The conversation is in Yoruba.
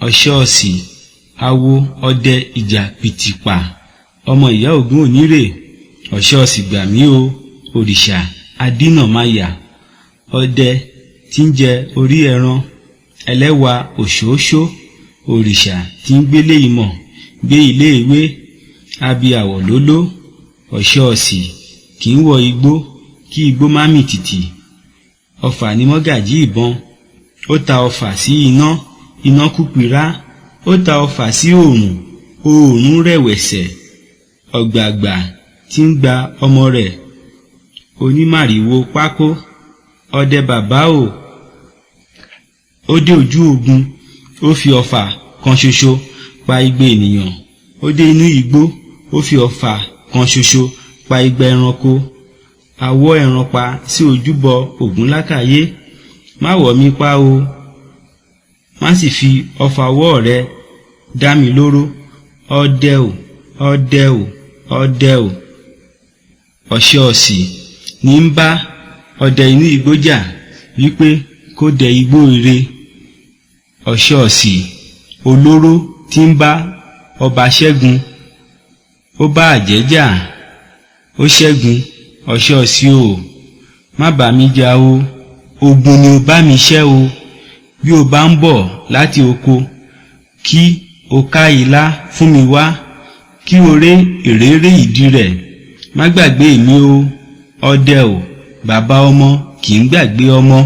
Ọ̀ṣọ́ọ̀sì awo ọdẹ ìjà pìtìpà ọmọ ìyá Ògún onírè. Ọ̀ṣọ́ọ̀sì gbà mí o, òrìṣà adínàmáyà, ọdẹ tí ń jẹ orí ẹran ẹlẹ́wà òṣóṣó, òrìṣà tí ń gbélé ìmọ̀ gbé ilé ìwé abiyàwọ̀ lóló. Ọ̀ṣọ́ọ̀sì kì í wọ igbó kí igbó má mì tìtì. Ọfà ní mọ́gàjí ìbọn. Ó ta ọfà sí iná, iná kú pira. Ó ta ọfà sí oòrùn, oòrùn rẹ̀wẹ̀sẹ̀. Ọ̀gbàgbà tí ń gba ọmọ rẹ̀ onímàrìwò pákó. Ọdẹ bàbá o, ó dé ojú ogun, ó fi ọfà kan ṣoṣo pa igba ènìyàn. Ó dé inú igbó, ó fi ọfà kan ṣoṣo pa igba ẹranko. Awọ́ ẹran pa sí ojúbọ Ògúnlákàyé. Má wọ̀ mí pa o, má sì fi ọfà ọwọ́ rẹ dá mi lóró. Ọdẹ o, ọdẹ o, ọdẹ o. Ọ̀ṣọ́ọ̀sì ní ń bá ọdẹ inú igbó jà wípé kó dẹ igbó ire. Ọ̀ṣọ́ọ̀sì olóró tí ń bá ọba ṣẹ́gun, ó bá àjẹ́ jà, ó ṣẹ́gun. Ọ̀ṣọ́ọ̀sì o, má bá mi jà o, ogun ni o bá mi ṣẹ́ o. Bí o bá ń bọ̀ láti oko, kí o ká ilá fún mi wá, kí o ré ìréré ìdí rẹ̀. Má gbàgbé mi o. Ọdẹ o, bàbá ọmọ kì í gbàgbé ọmọ.